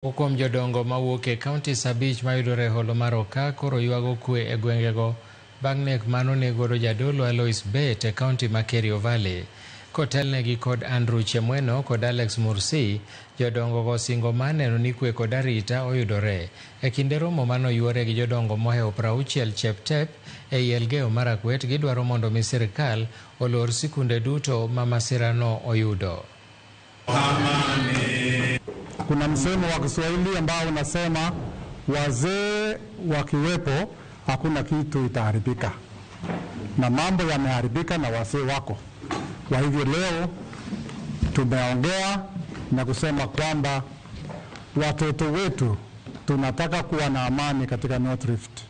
Kuom jodongo mawuok e counties 5 mayudore e holo mar Okak koro ywago kwe e gwengego bang' nek manonegodo jadolo Alois Bett e kaunti ma Kerio Valley. Kotelnegi kod Andrew Chemweno kod Alex Mursi, jodongo go singo mar neno ni kwe kod arita oyudore. E kinde romo manoyuore gi jodongo mohewo 60 Cheptep ei Elgeyo Marakwet, gidwaro mondo mi sirikal olor sikunde duto ma masirano oyudo. Kuna msemo wa Kiswahili ambao unasema wazee wakiwepo hakuna kitu itaharibika, na mambo yameharibika na wazee wako. Kwa hivyo leo tumeongea na kusema kwamba watoto wetu tunataka kuwa na amani katika North Rift.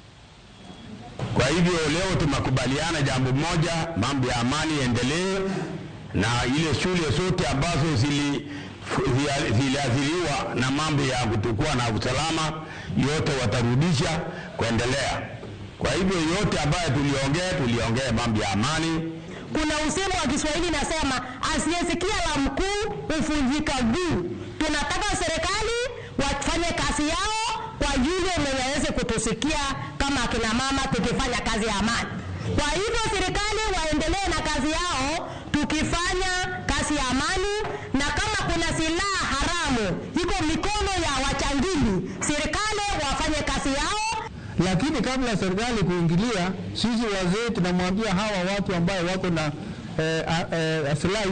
Kwa hivyo leo tumekubaliana jambo moja, mambo ya amani iendelee, na ile shule zote ambazo ziliathiriwa na mambo ya kutokuwa na usalama yote watarudisha kuendelea. Kwa hivyo yote ambayo tuliongea mambo ya amani. Kuna usemo wa Kiswahili nasema asiyesikia la mkuu huvunjika guu. Tunataka serikali wafanye kazi yao kwa yule mwenye aweze kutusikia kama akina mama tukifanya kazi ya amani. Kwa hivyo serikali waendelee na kazi yao tukifanya kazi ya amani, na kama kuna silaha haramu iko mikono ya wachangili, serikali wafanye kazi yao. Lakini kabla serikali kuingilia, sisi wazee tunamwambia hawa watu ambao wako na silaha